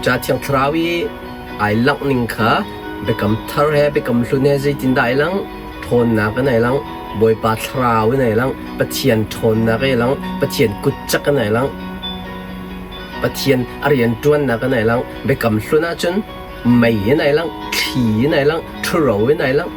Cucaah Thiang Thlarau i ai langh ning kha Biakam Thar he Biakam Hlun he zeitindah ai langh? Ṭhawnnak in ai langh, Bawipa Thlarau in ai langh, Pathian ṭhawnnak ai langh, Pathian kutcak in ai langh, Pathian a rianṭuannak in ai langh. Biakam Hlun ahcun mei in ai langh, thli in ai langh, ṭhuro in ai langh.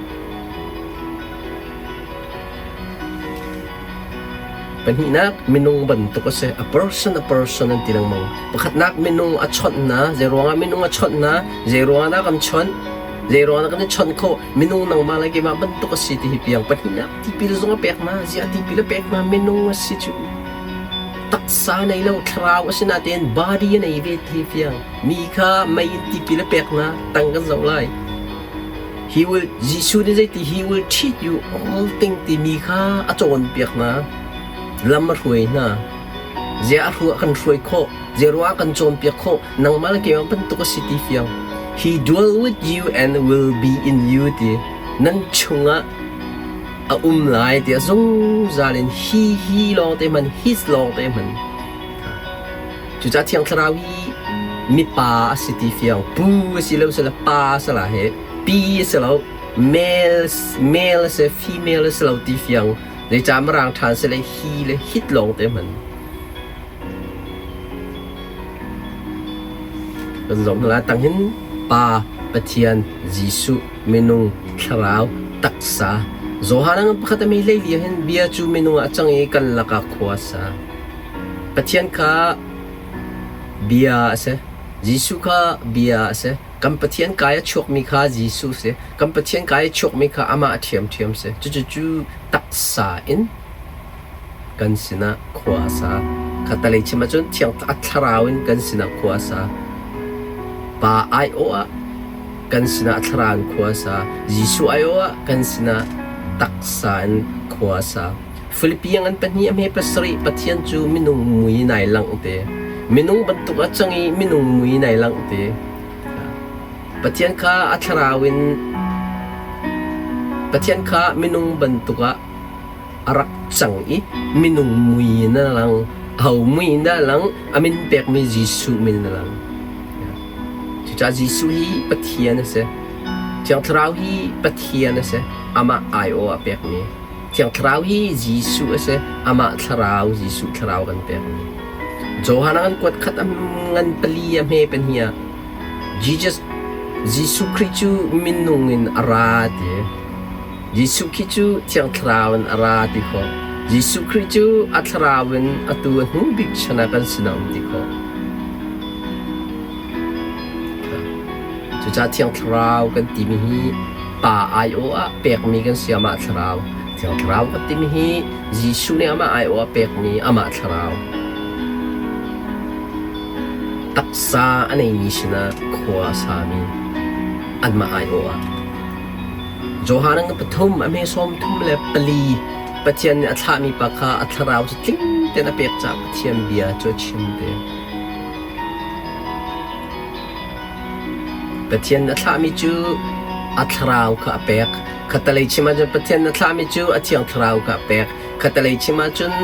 Pahnihnak, minung bantuk a si. A person a person an ti lengmang. Pakhatnak minung a chawnh hna. Zeiruangah minung a chawnh hna? Zeiruangah dah kan chawnh? Zeiruangah dah kan i chawnh khawh? Minung nangmah le keimah bantuk a si ti hi piang. Pahnihnak, tipil zong a pek hna. Ziah tipil a pek hna? Minung a si cu. Taksa nei lo, thlarau a si natein body a nei ve ti hi fiang. Mi kha mei in tipil a pek hna. Tang kan zoh lai. He will Jesuh nih zeiti he will teach you all thing timi kha a cawnpiak hna. Lam a hruai hna. Zia a hru a kan hruai khawh. Zia ruah a kan cawnpiak khawh. Nangmah le keimah bantuk a si ti fiang. He dwell with you and will be in you ti. Nan chungah a um lai tiah zungzal in he he lawng te hman his lawng te hman. Cucaah Thiang Thlarau hi mipa a si ti fiang, pu a si lo sila pa a si la he, pi a si lo, male, male a si, female a si lo ti fiang. Zeicah mirang ṭhan si le hi le hit lawng te hman. Kan zong hna tang hin Pa, Pathian, Jesuh, minung, thlarau, taksa. Johan ang pakhat a mi leili hin bia cu minung ah cang i kan lakah khua a sa. Pathian kha bia a si. Jesuh kha bia a si. Kan Pathian kai a chuakmi kha Jesuh a si. Kan Pathian kai a chuakmi kha amah a ṭhiamṭhiam a si. Cucu cu taksa in kan sinah khua a sa. Khattalei chim ahcun Thiang a thlarau in kan sinah khua a sa. Pa aiawh ah kan sinah thlarau in khua a sa. Jesuh aiawh ah kan sinah taksa in khua a sa. Filipi an pahnih a hme pasarih Pathian cu minung mui nai langh te. Minung bantuk a cang i minung mui nai langh te. Pathian kha a thlarau in Pathian kha minung bantuk ah a rak cang i minung mui na lang. Ho mui na lang a min pekmi Jesuh min na lang. Cucaah Jesuh hi Pathian a si. Thiang Thlarau hi Pathian a si. Amah aiawh ah pekmi. Thiang Thlarau hi Jesuh a si. Amah Thlarau, Jesuh Thlarau kan pekmi. Johan ah kan kuat khat a ngan pali a hme pahnih ah Jesus Jesuh Khrih cu minung in a ra ti. Jesuh Khrih cu Thiang Thlarau in a ra ti khawh. Jesuh Khrih cu a Thlarau in atu a hnu bik chan ah kan sinah um ti khawh. Cucaah Thiang Thlarau kan timi hi Pa aiawh ah pekmi kan si amah Thlarau. Thiang Thlarau kan timi hi Jesuh nih amah aiawh ah pekmi amah Thlarau. Taksa a neimi sinah khua a sami anmah aiawh ah. Johan ang pathum a hme sawm thum le pali Pathian nih a thlahmi pa kha a thlarau cu tling tein a pek caah Pathian bia cu a chim te. Pathian a thlahmi cu a thlarau kha a pek. Khattelei chim ahcun Pathian a thlahmi cu a thiang thlarau kha a pek. Khattelei chim ahcun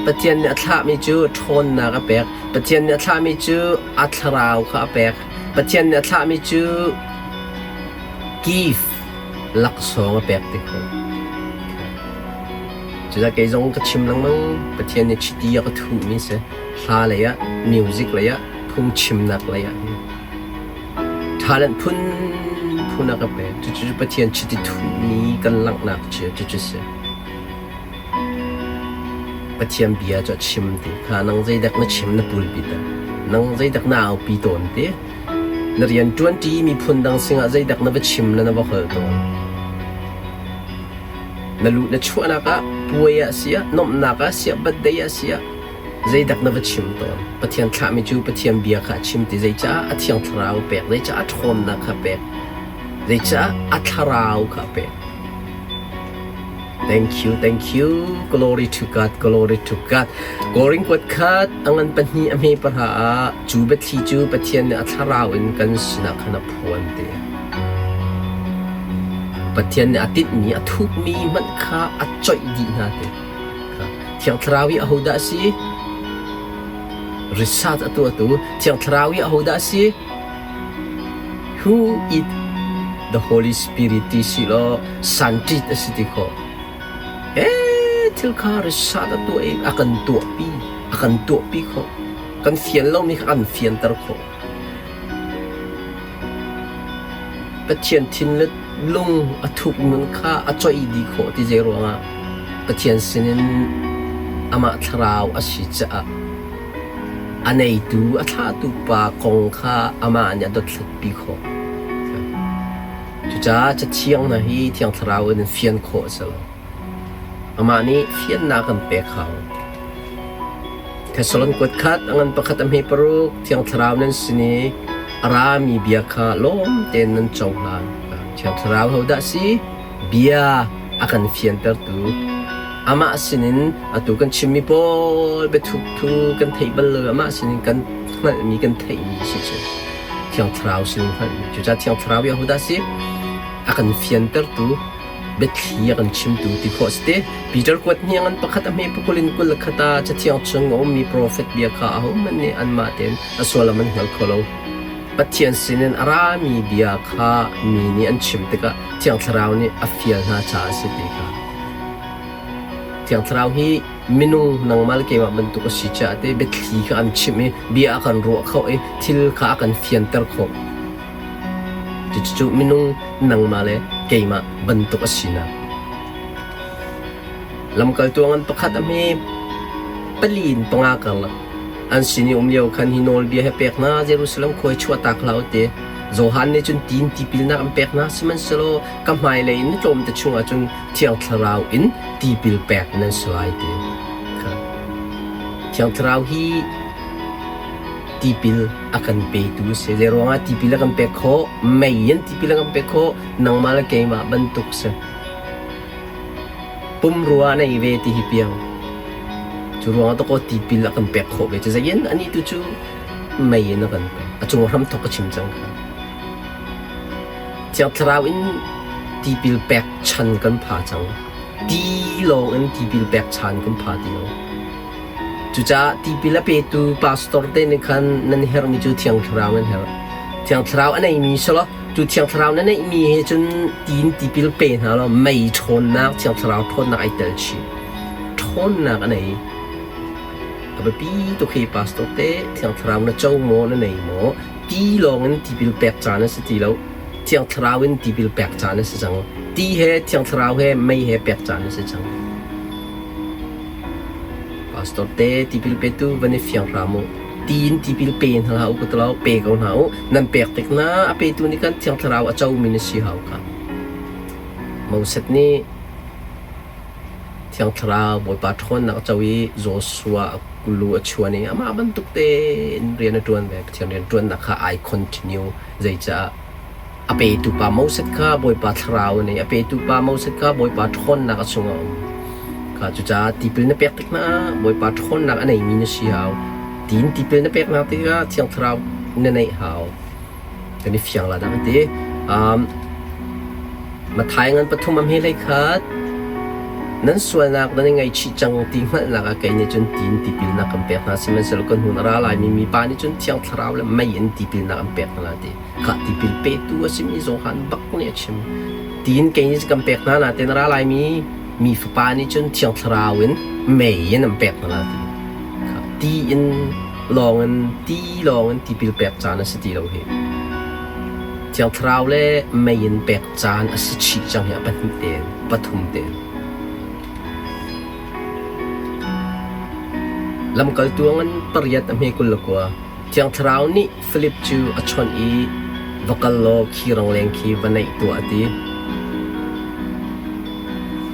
Pathian nih a thlahmi cu ṭhawnnak a pek. Pathian nih a thlahmi cu a thlarau kha a pek. Pathian nih a thlahmi cu gift laksawng a pek ti khawh. Cucaah kei zong ka chim lengmang Pathian nih chiti a ka thuhmi si. Hla lei ah, music lei ah, phungchimnak lei ah hin talent phunphun a ka pek. Cucu Pathian chiti thuhmi kan langhnak cu cucu si. Pathian bia cu a chim ti kha nang zeidak na chim na pulpit ah nang zeidak na aupi tawn ti na rian ṭuanṭi miphun dang singah zeidak na va chim le na va hol tawn. Na luh na chuahnak ah puai ah siah nuamhnak ah siah birthday ah siah Zeidak na va chim tawn? Pathian thlahmi cu Pathian bia kha a chim ti zeicah a Thiang Thlarau a pek, zeicah a ṭhawnnak kha a pek, zeicah a Thlarau kha a pek. Thank you, thank you. Glory to God, glory to God. Korin kuat khat a ngan pahnih a hme pahra ah cu biathli cu Pathian nih a thlarau in kan sinah khan a phuan te. Pathian nih a tinhmi, a thukmi hmanh kha a coih dih hna te. Thiang Thlarau hi ahodah a si? Research a tuahtu Thiang Thlarau hi ahodah a si? Who eat the Holy Spirit ti si law sanṭit a si ti khawh. Ee thil kha risat a tuah i a kan tuahpi, a kan tuahpi khawh. Kan fian lomi kha kan fianter khawh. Pathian thin le lung a thuk nun kha a coih dih khawh ti zei ruangah Pathian sinin amah thlarau a si caah a neitu a thlahtu pa kong kha amah nih a dothlatpi khawh. Cucaah Cathiang hna hi Thiang Thlarau in fian khawh a si lo. Amah nih fiannak an pek hau. Thessalon kuat khat a ngan pakhat a hme paruk Thiang Thlarau nan sin i a rami bia kha lawm tein nan cohlan. Thiang Thlarau hodah si? Bia a kan fiantertu. Amah sinin atu kan chimmi pawl biathuk thu kan theih bal lo amah sinin kan hngalhmi kan theihmi si cu. Thiang Thlarau sinin hngalhmi. Cucaah Thiang Thlarau hi ahodah si? A kan fiantertu biathli a kan chimtu ti khawh a si te. Peter kuat hniang an pakhat a hme pukul in 20 le khat ah Cathiang chung a ummi profet bia kha ahohmanh nih anmah tein a sullam an hngal kho lo. Pathian sinin a rami bia kha mi nih an chim tikah Thiang Thlarau nih a fial hna caah a si ti kha. Thiang Thlarau hi minung nangmah le keimah bantuk a si caah te biathli kha an chimh i bia a kan ruah kho i thil kha a kan fianter khawh. Cucu minung nangmah le keimah bantuk a sinak. Lamkaltu ngan pakhat a hme pali in panga karlak an sin i um lio khan hi nawlbia he pek hna Jerusalem khua i chuahtak hlah u ti. Johan nih cun tiin tipilnak an pek hna sihmanhsehlaw ka hmailei in tlawmte chungah cun Thiang Thlarau in tipil pek nan si lai ti. Thiang Thlarau hi tipil a kan petu a si. Zeiruangah tipil a kan pek khawh? Mei in tipil a kan pek khawh. Nangmah le keimah bantuk si. Pumrua a nei ve ti hi piang. Cu ruangah takaw tipil a kan pek khawh ve. Cu zeiin anih tu cu mei in a kan pek. A cung hramthok ka chim cang kha. Thiang Thlarau in tipil pek chan kan pha cang. Ti lawng in tipil pek chan kan pha ti lo. Cucaah tipil a petu pastor te nih khan nan herhmi cu Thiang Thlarau nan herh. Thiang Thlarau a neimi selaw cu Thiang Thlarau na neihmi he cun tiin tipil pe hna law mei ṭhawnnak Thiang Thlarau ṭhawnnak ai tel chih. Ṭhawnnak a nei. A biapi tuk hi pastor te Thiang Thlarau na co maw na nei maw ti lawngin tipil pek caan a si ti lo. Thiang Thlarau in tipil pek caan a si cang. Ti he Thiang Thlarau he mei he pek caan a si cang. Pastor te tipil petu van i fiang hram u. Tiin tipil pe hna hlah u ka ti lo, pe ko hna u. Nan pek tik na a petu nih khan Thiang Thlarau a comi na si hau kha. Moses nih Thiang Thlarau Bawipa ṭhawnnak a co i Joshua a lu a chuan i amah bantuk tein rian a ṭuan ve. Pathian rian ṭuannak kha ai continue. Zeicah A petu pa Moses kha Bawipa thlarau a nei. A petu pa Moses kha Bawipa ṭhawnnak a chungah a um. Kha cucaah tipil na pek tik hna ah Bawipa ṭhawnnak a neimi na si hau. Tiin tipil na peknak tikah Thiang Thlarau na neih hau. Kan i fiang la dah ka ti. Um, Matthai ngan pathum a hme hlei khat. Nan sualnak nan i ngaihchih cang ti hngalhnak ah kei nih cun tiin tipilnak kan pek hna. Sihmanhsehlaw kan hun a ra laimi mipa nih cun Thiang Thlarau le mei in tipilnak an pek hna lai ti. Khah tipil petu a simi Johan bak nih a chim. Tiin kei nih kan pek hna nain a ra laimi mi fapa nih cun Thiang Thlarau in mei in an pek hna la ti. Khah ti in lawng in ti lawng in tipil pek caan a si ti lo hi. Thiang Thlarau le mei in pek caan a si chih cang hi a pahnih tein, pathum tein. Lamkaltu ngan pariat a hme 29. Thiang Thlarau nih Filip cu a chawnh i va kal law khi rangleng khi va naih tuah a ti.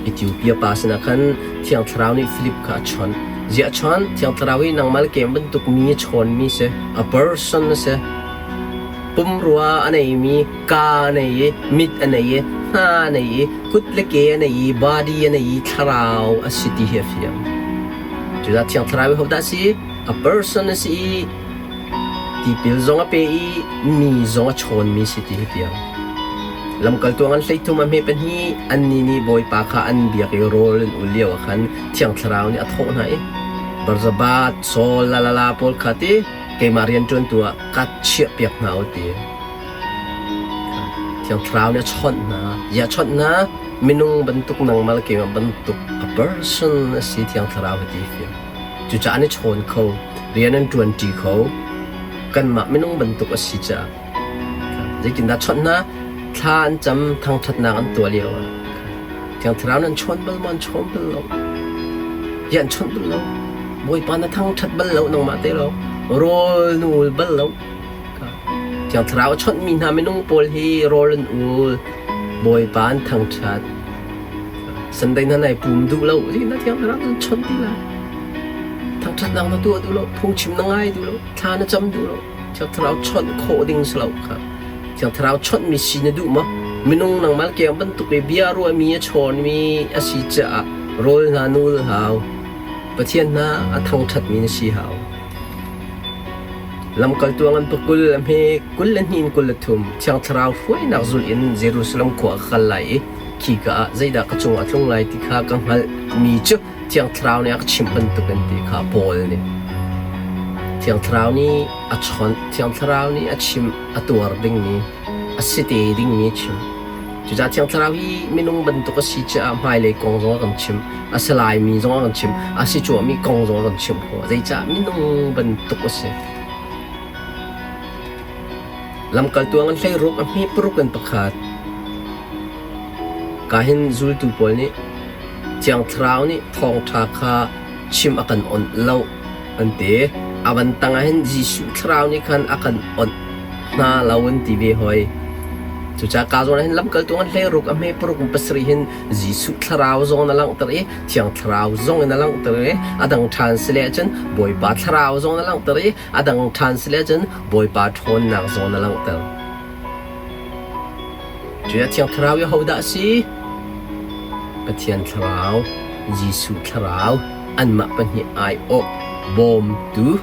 Ethiopia pa sinah khan Thiang Thlarau nih Filip kha a chawnh. Ziah a chawnh? Thiang Thlarau hi nangmah le keimah bantuk mi a chawnmi si, a person a si. Pumrua a neimi, ka a nei i, mit a nei i, hna a nei i, kut le ke a nei i, body a nei i, thlarau a si ti hi a fiang. Cucaah Thiang Thlarau hi hodah a si? A person a si i Tipil zong a pe i mi zong a chawnmi si ti hi fiang. Lamkaltu an 13 a hme pahnih annih nih Bawipa kha an biak i rawl an ul lio ah khan Thiang Thlarau nih a thawh hna i Barzabat, Saul, lalala pawl kha ti keimah rianṭuantu ah ka chiahpiak hna u ti. Thiang Thlarau nih a chawnh hna. Ziah a chawnh hna? Minung bantuk nangmah le keimah bantuk a person a si Thiang Thlarau hi ti fiang. Cucaah an i chawn kho, rian an ṭuanṭi kho. Kanmah minung bantuk a si caah. Zeitindah chawnh hna? Thla an cam, thangṭhatnak an tuah lio ah. Thiang Thlarau nih an chawn bal maw? An chawn bal lo. Ziah an chawnh bal lo? Bawipa na thangṭhat bal lo nangmah te lo. Rawl na ul bal lo. Thiang Thlarau a chawnhmi hna minung pawl hi rawl an ul, Bawipa an thangṭhat. Sunday hna nai pum duh lo, na Thiang Thlarau an chawnh ti lai. Thangṭhatnak na tuah duh lo, phungchim na ngai duh lo, thla na cam duh lo. Thiang Thlarau chawnh khawh ding si lo kha. Thiang Thlarau chawnhmi si na duh maw? Minung nangmah keng bantuk i bia ruahmi a chawnmi a si caah rawl hna nul hau. Pathian hna a thangṭhatmi na si hau. Lamkaltu a ngan pakul, a hme 22 in 23, Thiang Thlarau hruainak zulh in Jerusalem khua ka kal lai i khika ah zeidah ka cungah a tlung lai ti kha ka hngalhmi cu Thiang Thlarau nih a ka chimh bantukin ti kha Paul nih Thiang Thlarau nih a chawnh, Thiang Thlarau nih a chimh, a tuar dingmi, a si te dingmi a chim. Cucaah Thiang Thlarau hi minung bantuk a si caah hmailei kong zong a kan chimh, a si laimi zong a kan chimh, a si cuahmi kong zong a kan chimh khawh. Zeicah minung bantuk a si? Lamkaltu a ngan 16 a hme paruk in pakhat. Ka hin zultu pawl nih Thiang Thlarau nih thawngṭha kha chim a kan onh lo an ti. A van tang ah hin Jesuh Thlarau nih khan a kan onh hna lo an ti ve hoi. Cucaah ka zawn ah hin lamkaltu an 16 a hme paruk in pasarih hin Jesuh Thlarau zong in a langhter i Thiang Thlarau zong in a langhter i a dang ṭhan si le ahcun Bawipa Thlarau zong in a langhter i a dang ṭhan si le ahcun Bawipa ṭhawnnak zong in a langhter. Cuya Thiang Thlarau hi hodah a si? Pathian Thlarau, Jesuh Thlarau, anmah pahnih aiawh bawmtu.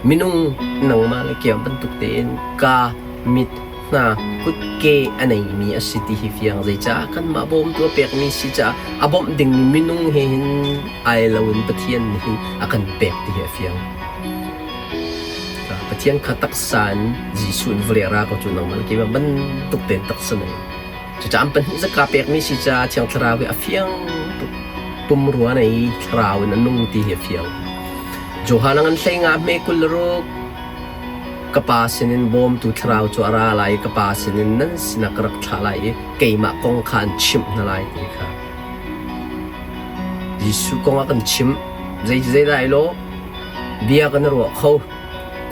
Minung nangmah le keimah bantuk tein ka, mit, hna, kut, ke a neimi a si ti hi fiang. Zeicah kanmah bawmtu a pekmi si caah a bawmh dingmi minung he hin ai loin Pathian nih hin a kan pek ti hi a fiang. Pathian kha taksa in Jesuh in vawlei ra ko cu nangmah le keimah bantuk tein taksa nei. Cucaah an pahnih zaka pekmi si caah Thiang Thlarau hi a fiang tuk. Pumrua nei thlarau in a nung ti hi a fiang. Johan a ngan hlei nga hme 26 ka pa sinin bawmtu thlarau cu a ra lai i ka pa sinin nan sinah ka rak thlah lai i keimah kong kha an chimh hna lai ti kha. Jesuh kong a kan chimh. Zei zeidah ai lawh? Bia kan i ruah kho.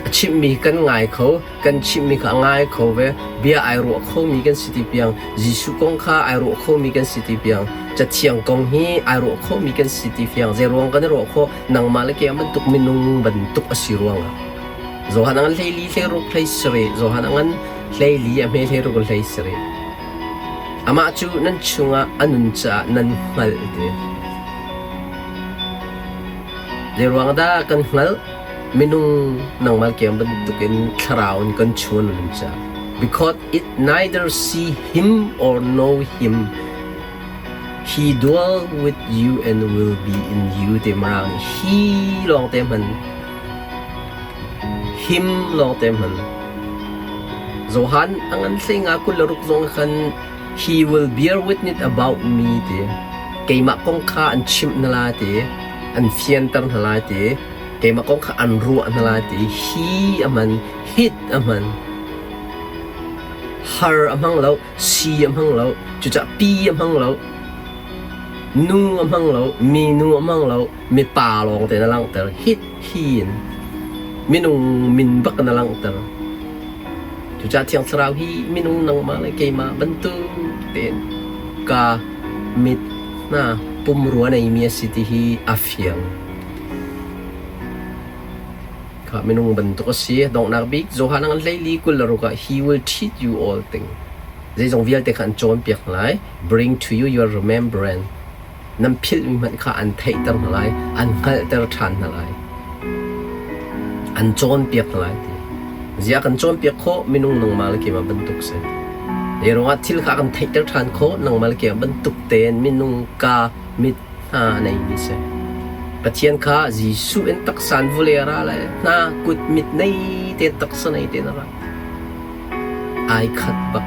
A chimhmi kan ngai kho. Kan chimhmi kha a ngai kho ve. Bia ai ruah khomi kan si ti piang, Jesuh kong kha ai ruah khomi kan si ti piang, Cathiang kong hi ai ruah khomi kan si ti fiang. Zeiruang kan i ruah khawh? Nangmah le keimah bantuk minung bantuk a si ruangah. Johan a ngan 14 16 17. Johan a ngan 14 a hme 16 in 17. Amah cu nan chungah a nun caah nan hngalh ti. Zeiruang dah kan hngalh? Minung nangmah kiang bantukin thlarau in kan chuan an ca. Because it neither see him or know him. He dwell with you and will be in you te marang he lawng te hman him lawng te hman Johan a ngan hlei nga 26 zong khan He will bear witness about me ti. Keimah kong kha an chimh hna lai ti. An fianter hna lai ti. Keimah kong kha an ruah hna lai ti. Hi a hman, hit a hman. Har a hmang lo, si a hmang lo, cucah pi a hmang lo, nu a hmang lo, mi nu a hmang lo, mi pa lawng te na langhter. Hit hi in minung min bak na langhter. Cucaah Thiang Thlarau hi minung nangmah le keimah bantuk tein ka mit hna pumrua neimi a si ti hi a fiang. Kha minung bantuk a si. Donghnak bik Johan ang 14 26 ah he will teach you all things. Zeizong vialte kha an cawnpiak hna lai. Bring to you your remembrance. Nan philhmi hmanh kha an theihter hna lai, an hngalhter ṭhan hna lai, an cawnpiak hna lai ti. Ziah kan cawnpiak khawh minung nangmah le keimah bantuk si. Hi ruangah thil kha kan theihter ṭhan khawh nangmah le keimah bantuk tein minung ka mit hna a neimi si. Pathian kha Jesuh in taksa in vawlei a ra lai, hna kut mit nei tein taksa nei tein a ra. Ai khat bak.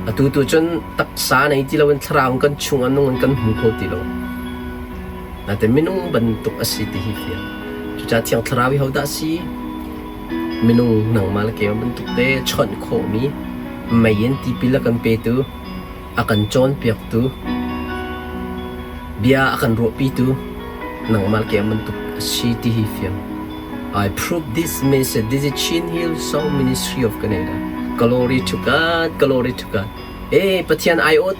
Atu tu cun taksa nei ti loin thlarau kan chung ah nung in kan hmu kho ti lo. Nain minung bantuk a si ti hi fiang. Cucaah Thiang Thlarau hi hodah a si? Minung nangmah le keimah bantuk te chawnh khawhmi mei in tipil a kan petu, a kan cawnpiaktu, bia a kan ruahpitu nangmah le keimah bantuk a si ti hi fiang. I prove this message. This is Chin Hill Song Ministry of Canada. Glory to God, glory to God. Eh, Pathian ai-awh.